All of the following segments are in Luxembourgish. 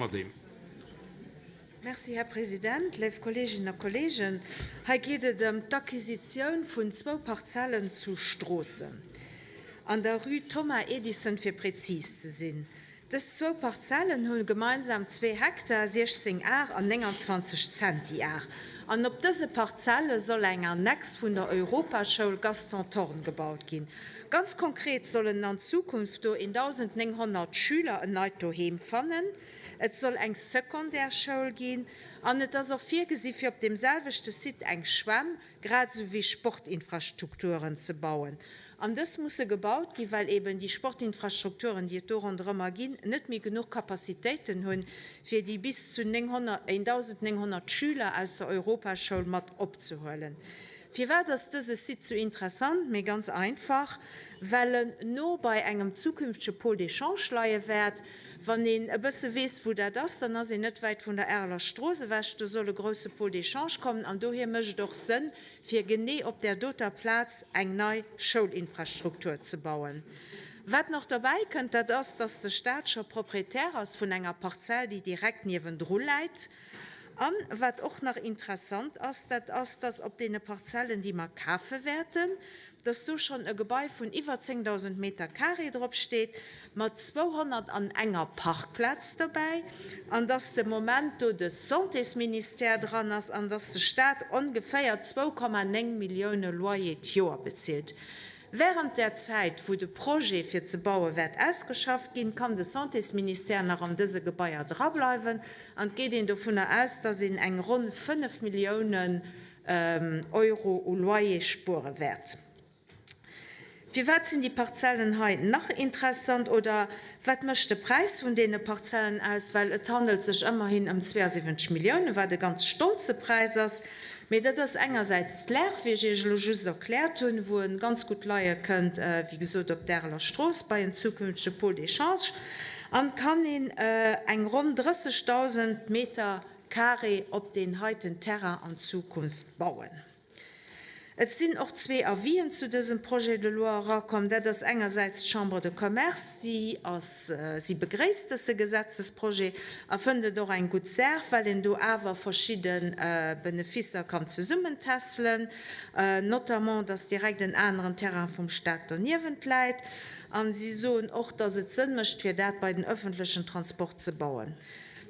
Madamm Adehm. Merci, Här President. Léif Kolleeginnen a Kolleegen, hei geet et ëm d'Acquisitioun vun zwou Parzellen zu Stroossen, an der Rue Thomas Edison fir prezis ze sinn. Dës zwou Parzellen hu gemeinsam zwee Hektar, 16 Ar an 29 Zentiar. An op dëse Parzelle soll eng Annex vun der Europaschoul Gaston Thorn gebaut ginn. Ganz konkret sollen an Zukunft do 1.900 Schüler en neit Doheem fannen. Et soll eng Secondaire-Schoul ginn an et ass och virgesi fir op deem selwechte Site eng Schwämm, grad esou wéi Sportinfrastrukturen ze bauen. An dës musse gebaut ginn, well eben déi Sportinfrastrukturen, déi et do ronderëmmer ginn, net méi genuch Capacitéiten hunn, fir déi bis zu 1.900 Schüler aus der Europaschoul mat opzehuelen. Firwat ass dëse Site sou interessant? Mee ganz einfach, well en no bei engem zukünftege Pôle d'échange leie wäert. Wann een e bësse weess, wou dat ass, dann ass een net wäit vun der Areler Strooss ewech. Do soll e grousse Pôle d'échange kommen an dohier mécht et och Sënn, fir genee op där doter Plaz eng nei Schoulinfrastruktur ze bauen. Wat nach derbäi kënnt, dat ass, dass de Stat scho Proprietär ass vun enger Parzell, déi direkt niewendru läit. An wat och nach interessant ass, dat ass, dass op deene Parzellen, déi mer kafe wäerten, dass do schonn e Gebai vun iwwer 10.000 Meter carré drop steet, mat 200 an enger Parkplaz dobäi, an dass de Moment do de Santésministère dran ass an dass de Stat ongeféier 2,9 Millioune Loyer d'Joer bezilt. Während där Zäit, wou de Projet fir ze baue wäert ausgeschafft ginn, kann de Santésministère nach an dëse Gebaier drableiwen an et geet een dovunner aus, dass een eng ronn 5 Milliounen Euro u Loyer spuere wäert. Firwat sinn déi Parzellen hei nach interessant oder wat mécht de Präis vun deene Parzellen aus? Well et handelt sech ëmmerhin ëm 72 Milliounen, wat e ganz stolze Präis ass. Mee dat ass engersäits d'Lag, wéi ech Iech elo just erkläert hunn, wou e ganz gutt leie kënnt, wéi gesot op der Areler Strooss bei en zukünftege Pôle d'échange, an kann een eng ronn 30.000 Meter carré op deen heiten Terrain an Zukunft bauen. Et sinn och zwee Avisen zu dësem Projet de loi erakomm. Dat ass engersäits d'Chambre de Commerce, déi ass, si begréisst dësse Gesetzesprojet a fënnt et och eng gutt Saach, well een do awer verschidde Beneficer kann zesummentässelen, notamment dass direkt en aneren Terrain vum Stat doniewent läit. A si soen och, dass et Sënn mécht, fir dat bei den öffentlechen Transport ze bauen.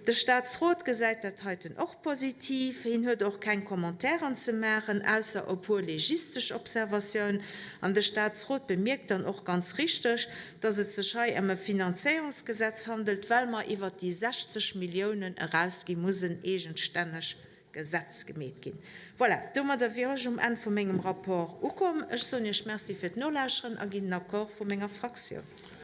De Staatsrot gesäit dat heiten och positiv. Hien huet och keng Commentairen ze maachen, ausser e puer legistesch Observatiounen. An de Staatsrot bemierkt dann och ganz richteg, dass et sech hei ëm e Finanzéierungsgesetz handelt, well mer iwwert déi 60 Milliounen erausgi muss en eegenstänneg Gesetz gemeet ginn. Voilà, domadder wier ech um Enn vu mengem Rapport ukomm. Ech soen Iech Merci fir d'Nolauschteren a ginn den Accord vu menger Fraktioun.